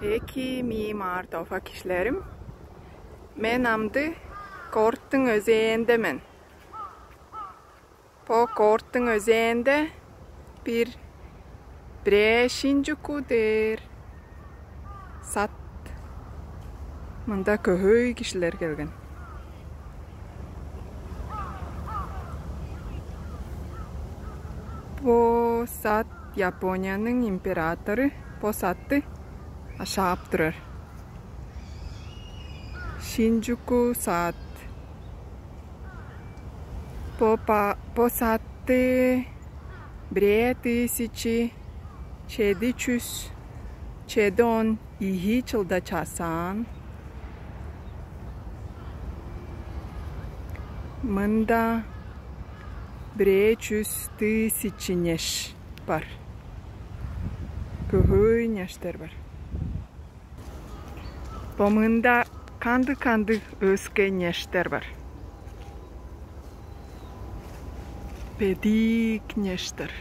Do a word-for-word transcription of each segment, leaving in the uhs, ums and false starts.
Эки миимаар тофа кижилерим. Мен амды корттуң өзээнде мен. Бо корттуң өзээнде бир бирээ Шинджуку дээр сат. Мында көһөй кижилер келген. Бо сат Японияның императору бо сатты ашаап турар. Шинджуку сат. Бо, ба, бо сатты бирээ тысячи чеди чүс чеди он ийи чылда чазаан. Мында бирээ чүс тысячи неш бар. Көһөй нештер бар. Бо мында кандыг-кандыг өске нештер бар. Бедик нештер.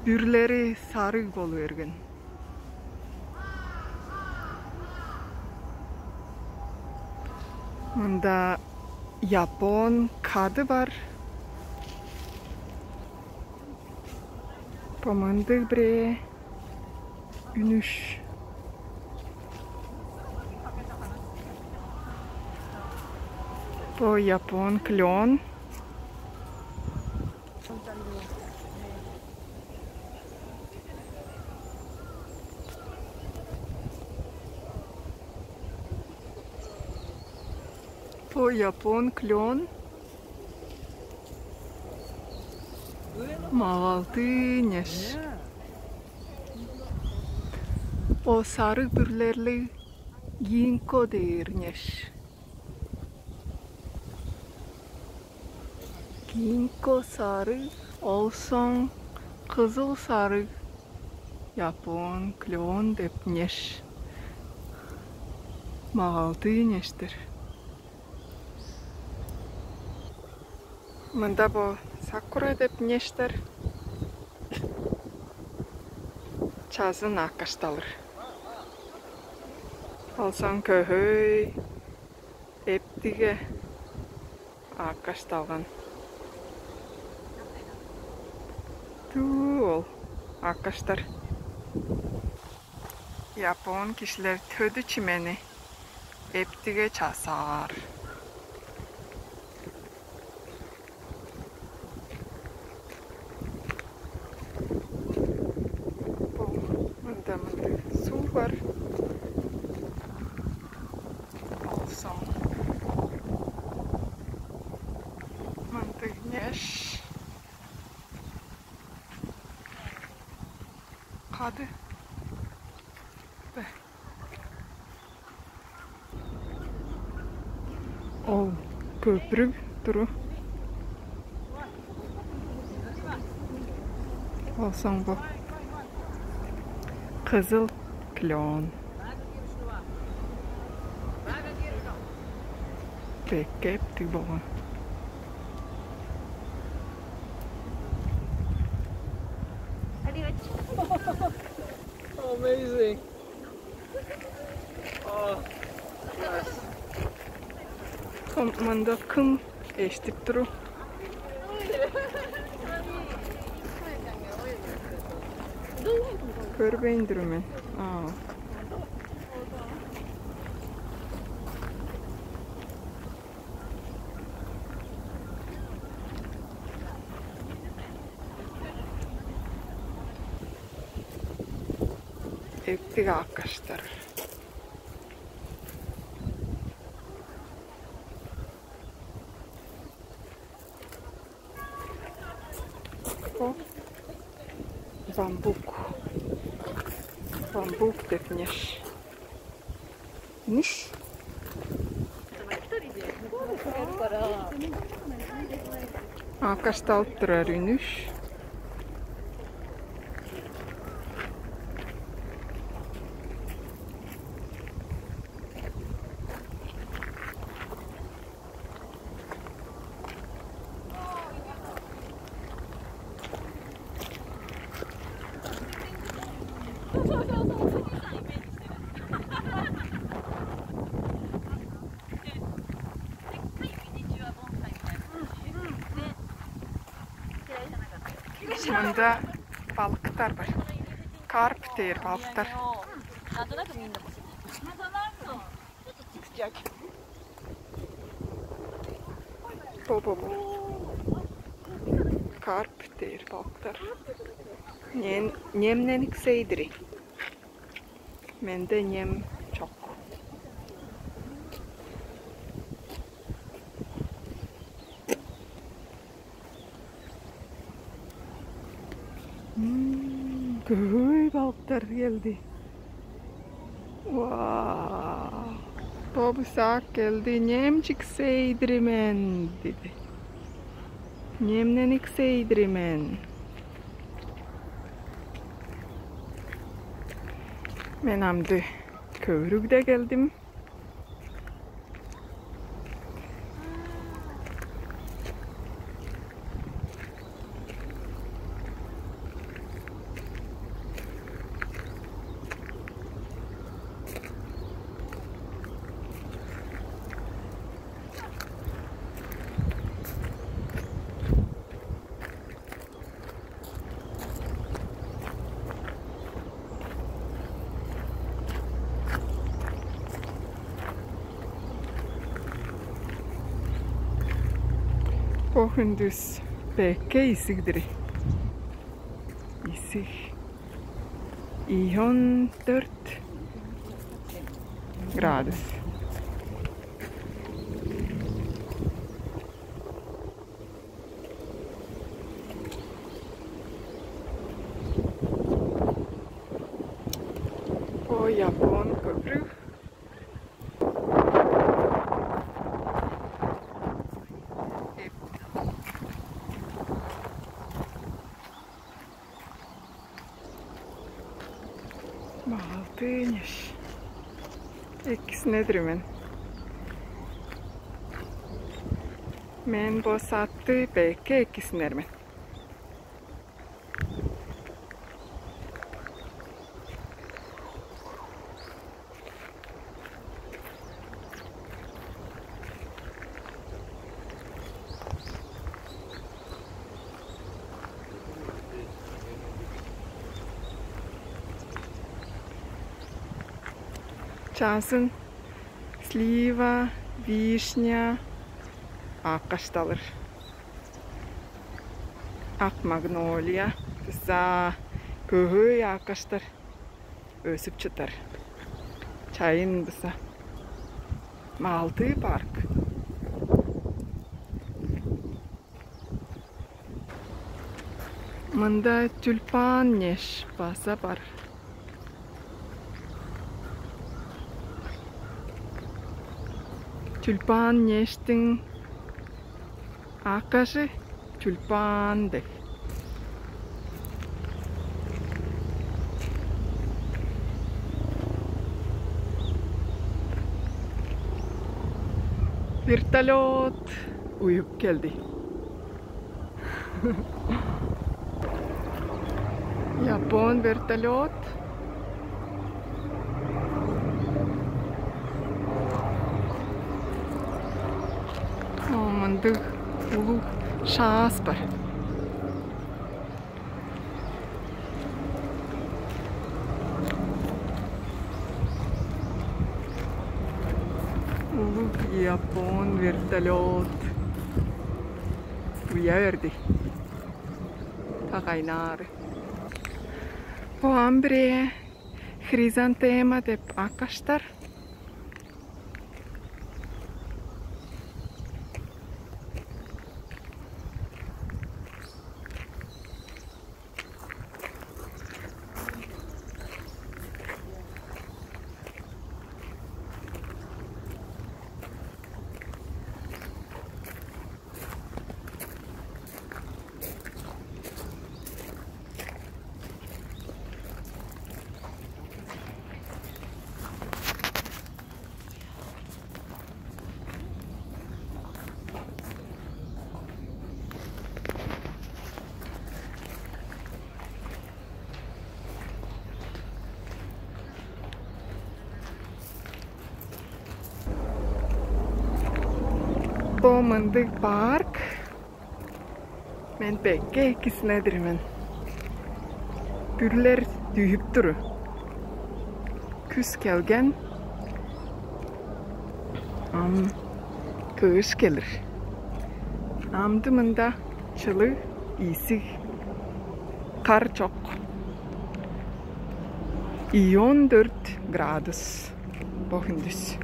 Бүрлери сарыг болу берген. Мында япон кады бар. Бо мындыг бирээ үнүш. Бо япон клен. Бо япон клен. Магалдыы неш. Бо сарыг бүрлерлиг гинко дээр неш. Гинко сарыг, олсоң кызыл сарыг, япон клен деп неш. Магалдыы нештер. Мында бо сакура деп нештер. Чазын аккашталыр. Олсоң көһөй, эптиге аккашталган. Дуу ол аккаштар. Япон кижилер төдү чимени эптиге чазаар. Бо мында мындыг суг бар. Олсоң мындыг неш. Кады. Бе. Ол көпүрүг туру. Олсоң бо кызыл клен. Беккептиг болган. Amazing. Мында кым эштип туру? Көрбейн тур мен. А. Эптиг аккаштар. О, бамбук. Бамбук деп неш. Нүш. Аккашталып турар үнүш. Мында балыктар бар. Карп дээр балыктар. Бо-бо-бо. Карп дээр балыктар. Нем-, немненик сейдири. Менде нем чок. Мм, көй балыктар келди. Вау. Бо бысаак келди. Немчик сейдири мен, диди. Немненик сейдири мен. Мен амды көвүрүгде келдим. Бо хүндүс беке изиг-дир. Изиг. Ийи он дөрт градус. О, япон көпүрүг. Малтыын эш. Экисинедир мен. Мен бо сатты беке экисинер мен. Чазын слива, вишня, аккашталыр. Ак магнолия, быза, көһөө аккаштар өзүп чыдар. Чайын быза. Малдыы парк. Мында тюльпан неш база бар. Тюльпан нештиң аккажы тюльпан дег. Вертолет уюп келди. Япон вертолет. О, мындыг улуг шаас бар. Улуг япон вертолет. Уя берди. Та кайнаары. Бо ам бирээ хризантема деп аккаштар. Бо мындыг парк. Мен беке экисинедир мен. Үрлер дүъп тур. Күс келген, ам кыш келир. Амды мында чылыг, ийсиг, кар чок. И он дөрт градус бо хүндүс.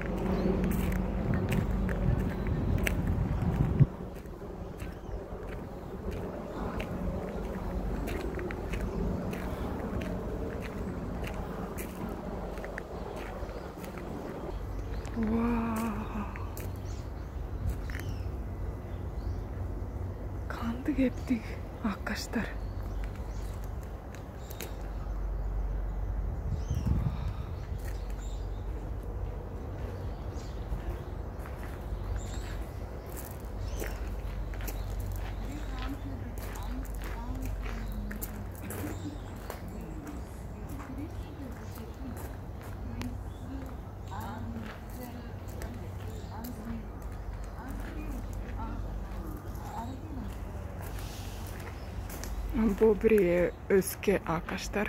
Вау! Кандыг эптиг аккаштар. Бо бир өске аккаштар.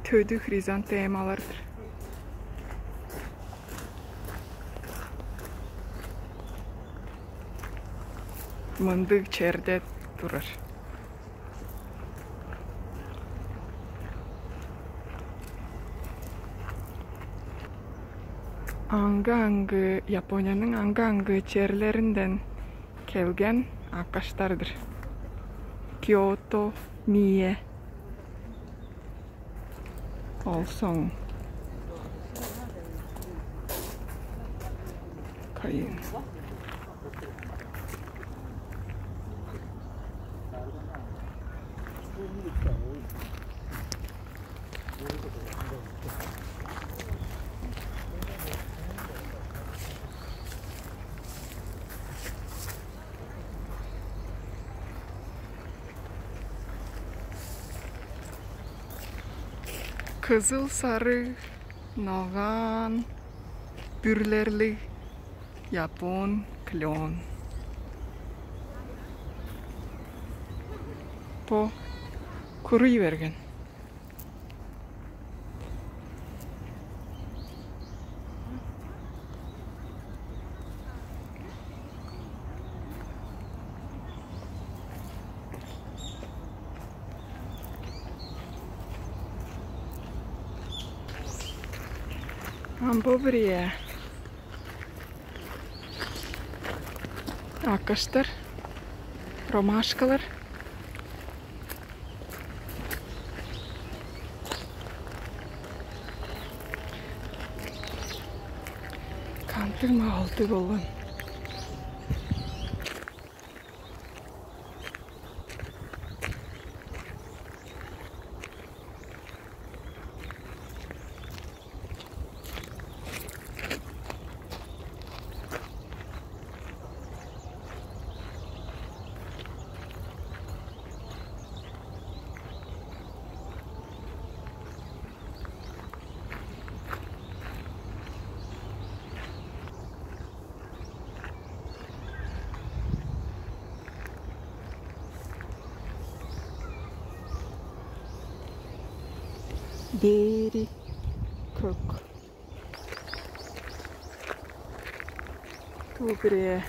Төдү хризантемалар-дыр. Мындыг черде турар. Аңгы-аңгы, Японияның аңгы-аңгы черлеринден келген аккаштар-дыр. Киото, Мие. Ол соң кайын. Кызыл-сарыг, ногаан, бүрлерлиг япон клен. Бо куруй берген. Ам бо бир ийе. Аккаштар, ромашкалар. Кандыг-ла алды болган. Дээри көк. Бо бир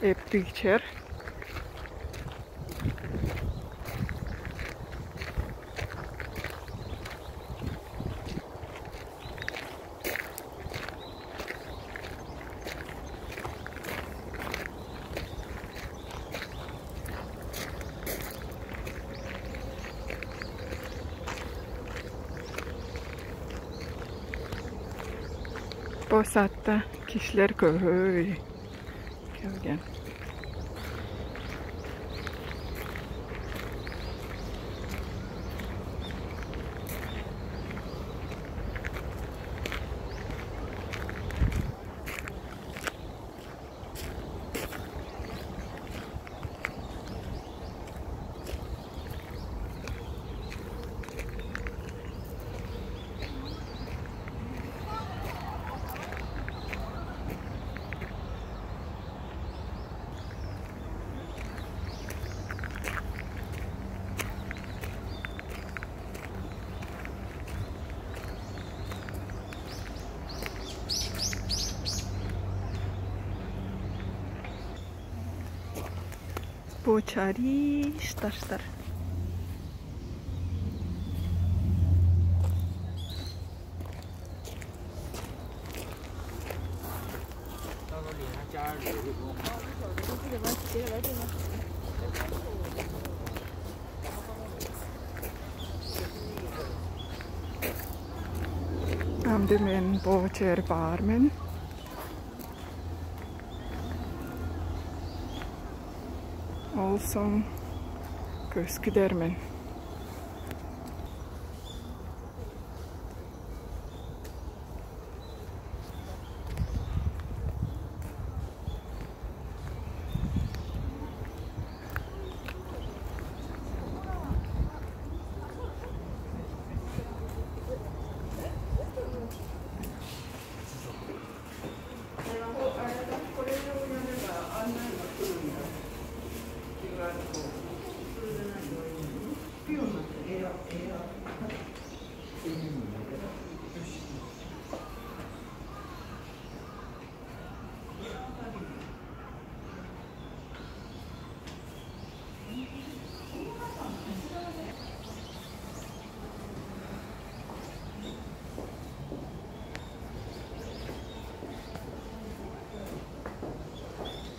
эптиг чер. Бо саатта кижилер көбөй келген. Бо чарыш даштар. Ам-даа мен бо чер баар мен. Ол соң көскүдер мен.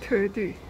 Төдү.